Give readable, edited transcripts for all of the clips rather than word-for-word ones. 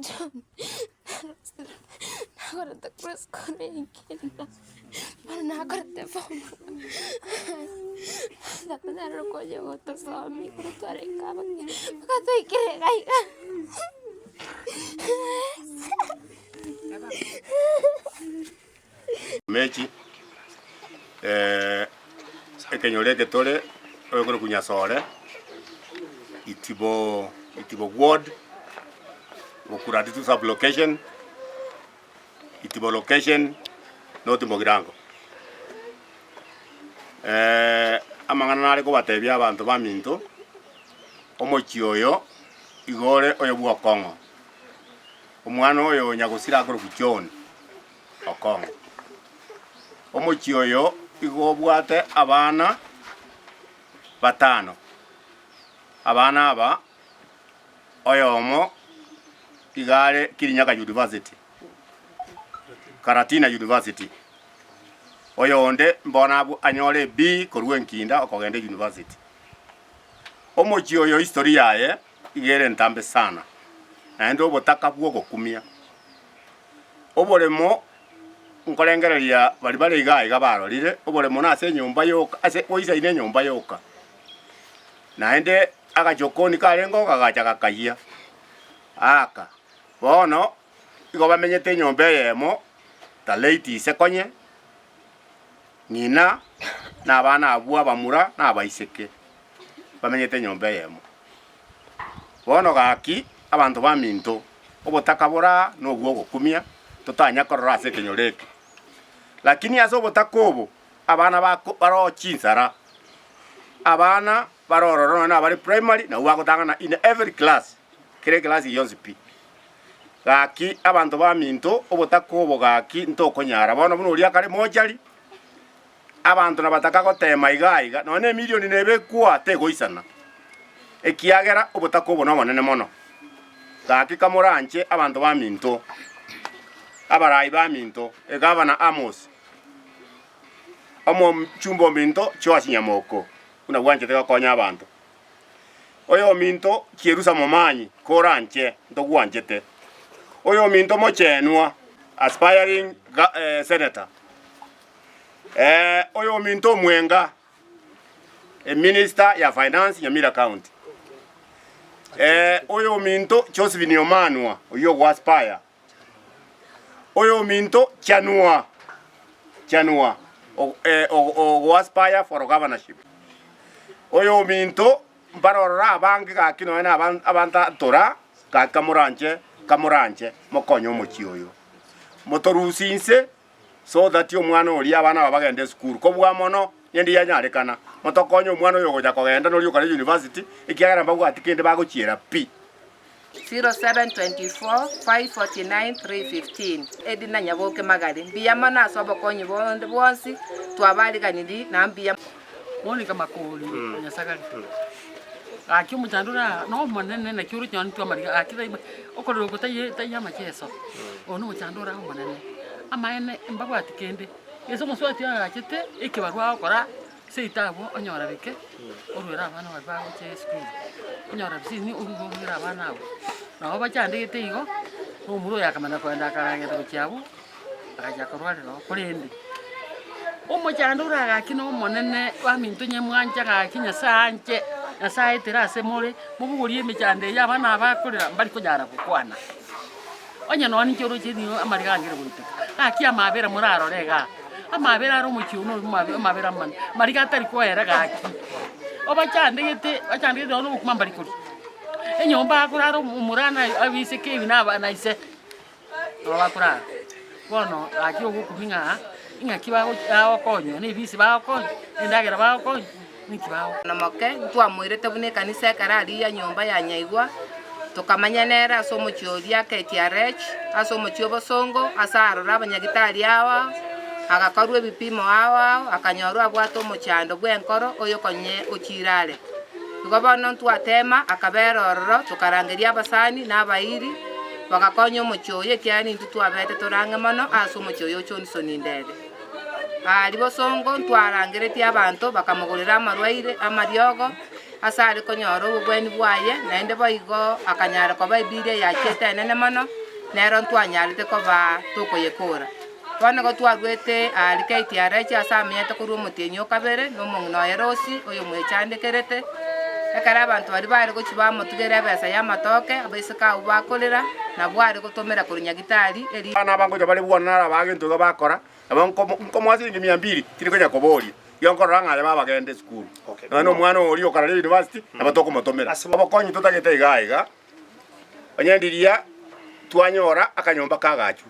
John nagorete korwa esukuru eye ekiina, bono nakorete form four, tata nere okonya gotosomia ekero twarenge abake mpaka twaikire iga iga. Mechi, ekenyoro eke tore oyokorokwa Nyasore, Itibo Itibo ward, Bokuratitu sub location, Itibo location, North Mogirango. Amang'ana nare kobatebia abanto baminto, omochie oyo igo ore oyo bw'okong'o. Omwana oyo nyagosira akorokwa John Okong'o. Omochie oyo igo obwate abana batano. Abana aba oyomo iga are Kirinyaga University, Karatina University, oyonde mbono abwo anyore B korwa Enkinda okogenda university. Omochie oyo history yaye iga ere entambe sana, naende obotaka bw'ogokumia. Oboremo nkorengereria baria bare iga aiga barorire, oboremo nase enyomba yoka ase boisaine enyomba yoka. Naende agachokoni karenge kagacha gakayia, aka. Bono igo bamenyete enyomba eyemo, the late ise konye, ng'ina, na abana abwo abamura na abaiseke, bamenyete enyomba eyemo. Bono gaki, abanto baminto, obotaka bore nobw'ogokumia, totanya korora ase ekenyoro eke. Lakini ase obotaka obo, abana bako baroo chinsara, abana bare ororo nonye nabare primary nabwo bagotang'ana in every class, kera eclass yonsi pi. Gaki abanto baminto, obotaka obo gaki ntokonyara bono buna oria akare mochari, Abanto nabataka goteema iga aiga, nonya nemilioni nebekwa tegoisana, ekiagera obotaka obo nobonene mono. Gaki kamoranche abanto baminto, abarai baminto, egavana Amos, omochumba ominto Joash Nyamoko, buna bwanchete gokonya abanto. Oyominto Kierusa Momanyi, koranche, ntogwanchete. Oyominto Mochenwa, aspiring senator. Oyominto omwenga, eminister ya finance Nyamira county. Oyominto Josephine Omanwa, oyio ogo aspire. Oyominto Chanua, Chanua ogo aspire for governorship. Oyominto mbarororo abange gaki nonya na abanto atora gaki kamoranche kamoranche mokonye omochie oyo. Motorusie inse. So that omwana oria abana aba bagende esukuru. Kobua mono, rende yanyarekana, motokonye omwana oyo ogocha kogenda noria okare university, ekiagera mbabwati kende bagochiera pi. 0724 549 315 Edina Nyaboke Magari, mbuya mono ase obokonyi bonde bwonsi twabariganirie na mbuya. Monica Makori o Nyasagari, Gaki omochando ore aa nomonene naki oroche nonye intwe amariga gaki taibo okorera oko taiyo taiyo amacheso, oyo na omochando ore aa omonene. Amaene mbabwati kende, gese omosubati oyo agachete ekebarua agokora seito abwo onyora bike, oruere abana baria bagocha esukuru, onyora bisini orure oruere abana abwo. Nabo bachandegete igo, na omura oyo akamanya kogenda akaragenda gochia abwo. Agachia korwarera oo, korende omochando ore gaki na omonene baminto nyamwancha gaki Nyasae anche, Nyasae aetere ase more, mobogorie emechando eye abana aba bakorera mbari konyara gokwana. Onye nonya ninche oroche nigo amariga angire goiteka, gaki amabera morarore igaa, amabera are omochie one oyo amabera amane, mariga atari koera gaki, obachandegete bachandegete nonya na obokima mbari koria. Enyomba akorara omorana abaiseke ebi na abana ise. Nabo bakorara. Bono gaki ogokumia ng'a ing'aki bagokonywa, na ebisi bagokonywa, na endagera bagokonywa, ninki bagokonywa. Na moke ntwamoirete buna ekanisa ekero aria nyomba ya Nyaigwa, tokamanya nere ase omochie oria KTRH, ase omochie obosongo, ase aroro abanyagitari ao ao, agakorwa ebipimo ao ao, akanyorwa abwate omochando bw'enkoro oyokonye ochiire are. Igo bono ntwatema, akabera ororo, tokarangeria abasani na abairi, Bagakonya omochie oyo, ekiagera nintwe twabete tore ang'e mono ase omochie oyo o Johnson Ndede. Aaria bosongo ntwarangeretie abanto bakamogorera amarwaire amariogo ase are konyora obobweni bwaye, naende boigo akanyara koba ebill eyachiete enene mono. nero ntwanyarete koba tokoyekora. Bono nigo twaruete aaria KTRH ase amenyete korwa omotienyi o kabere, na omong'ina oye Rosi, oyomwechandekerete. Ekero abanto baria bare gochia bamotugera ebesa y'amatoke, abaiseke abwo bakorera, nabwo are gotomera korwa Nyagitari, eri. Abana aba ngocha bare bwona naro abagento iga bakora, nabo nkomo nkomoa siringi mia mbiri, tindi konya koboria. Igo nkorora ng'a aye babagende esukuru. Nonya na omwana oria okarara university, nabo tokomotomera. Obokonyi totagete iga iga, onye ndiria twanyora akanyomba kagachwe,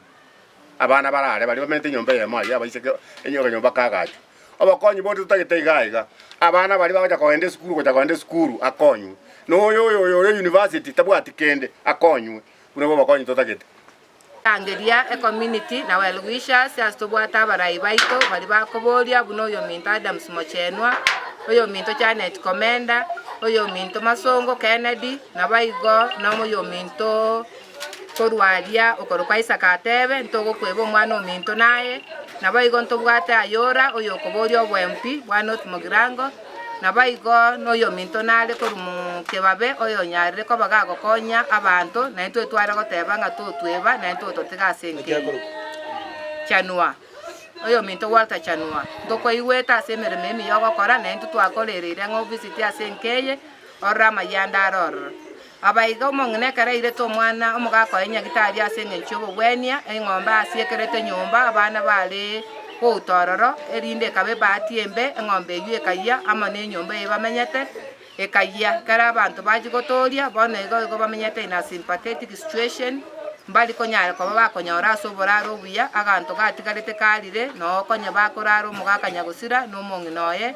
abana barare baria bamenyete enyomba eyemo ayio abaiseke enye akanyomba kagachwe. Obokonyi bonde totagete iga iga, abana baria bagocha kogenda esukuru gocha kogenda esukuru akonywe, na oyo oyo oyo ore university tabwati kende akonywe, buna obo obokonyi totagete. Rangeria ecommunity na well wishers ase tobwate abarai baito baria bakoboria buna oyominto Adams Mochenwa, oyominto Janet Komenda, oyominto Masongo Kennedy, naboigo na oyominto korwa aria okorokwa Isaac Atebe, ntogokweba omwana ominto naye, naboigo ntobwate Ayora oyokoboria obo MP bwa North Mugirango, Naboigo noyominto nare korwa mokebabe oyonyarire koba gagokonya abanto, na intwe tware goteba ng'a totweba, na intwe ototiga ase enka eye. Chanua, oyominto Walter Chanua, ntokoigwete ase emeremo emiya ogokora, na intwe twakorereire ng'a ovisiti ase enka eye, orore amayia ande are ororo. Abaiga omong'ina ekero airete omwana omogaka oye nyagitari ase engencho y'obogwenia, eng'ombe asiekerete nyomba, abana bare gouta ororo, erinde ekaba ebahati embe, eng'ombe eyio ekayia amo nenyomba eye bamenyete, ekayia. Ekero abanto bachia gotooria, bono igo igo bamenyete in a sympathetic situation, mbari konyara koba bakonyora ase oboraro obuya, aganto gatigarete karire, noo konya bakorara omogaka nyagosira na omong'ina oye,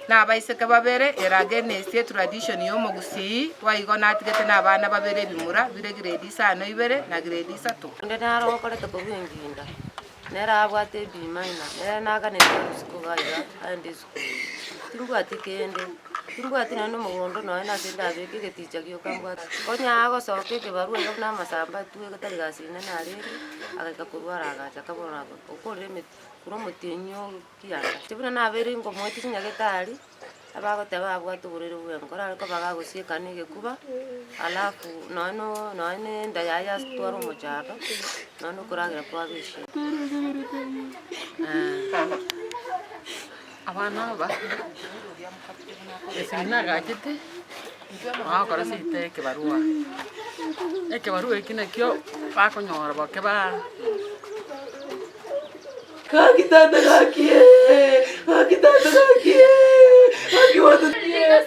Na abaiseke babere, eragenesi etradition y'omogusii, boigo natigete nabana babere ebimura bire grade isano ibere na grade isato. Onde naro okorete korwa enginda, nere abwate ebimaina, nere naganetie rosiko iga iga aende esukuru. Timbwati kende, timbwati nonye na omogondo nonye nase ndabeke egeticha gioka mbwate. Konya agosoka ekebarua iga buna amasamba atwe tari gasi inene arenge, agaika korwa aro agacha akabora okorire emeti korwa omotienyi o. Kianda. Inche buna nabeire inkomoetia chinyagetari, abagoteba abwate oborwaire bw'enkoro are koba gagosieka na egekuba, alafu nonye no nonye na enda yaye yatwara omochando, nonye na okoragera kwaba eshida. Abana aba, esegi nagachete, bagokora seito ekebarua, ekebarua eki nakio bakonyora boke ba. Gaki tata gaki ee, gaki tata gaki ee, gaki watotie.